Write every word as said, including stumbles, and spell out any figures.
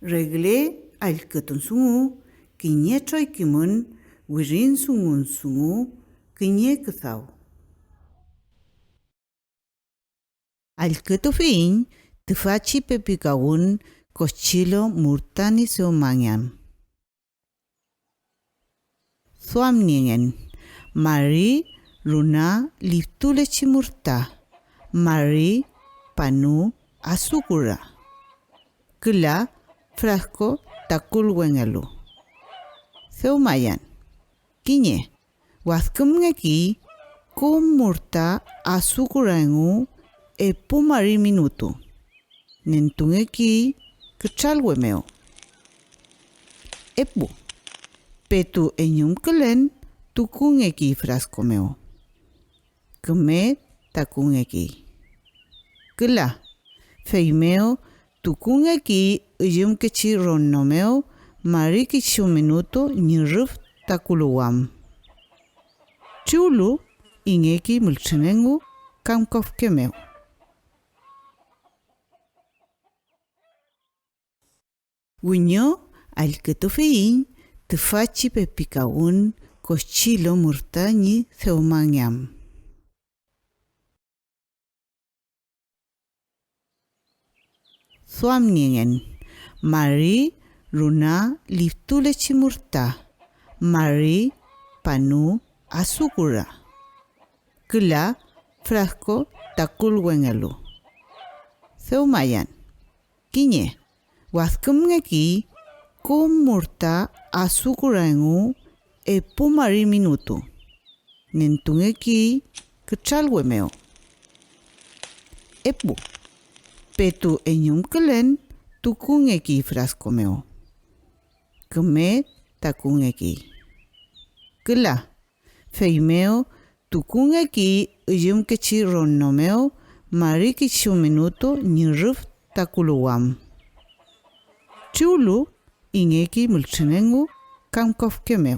Regle allkütun dungu, kiñe troy kimün, wirin dungun dungu, kiñe küdaw. Allkütufiyiñ tüfachi pepikawün kochilo murta ñi dewmangeam. Duamniengen: mari runa liftulechi murta, mari panu asukura, küla frasco takulwengelu. Dewmayan: kiñe, wadkümngekey kom murta asukura engu epu mari minutu. Nentungekey kütralwe mew. Epu, petu eñumkülen, tukungekey frasco mew. Küme takungekey. Küla, feymew tukungekey üllümkechi ronno mew mari kisu minutu ñi rüf takuluwam. Triwlu, ingekey mültrün engu kam kofke mew. Wiño allkütufiyiñ tüfachi pepikawün kochilo murta ñi dewmangeam. Duamniengen: mari runa liftulechi murta, mari panu asukura, küla frasco takulwengelu. Dewmayan: kiñe, wadkümngekey kom murta asukura engu epu mari minutu. Nentungekey kütralwe mew. Epu, petu eñumkülen, tukungekey frasco mew. Küme takungekey. Küla, feymew tukungekey üllümkechi ronno mew mari kisu minutu ñi rüf takuluwam. Triwlu, ingekey mültrün engu kam kofke mew.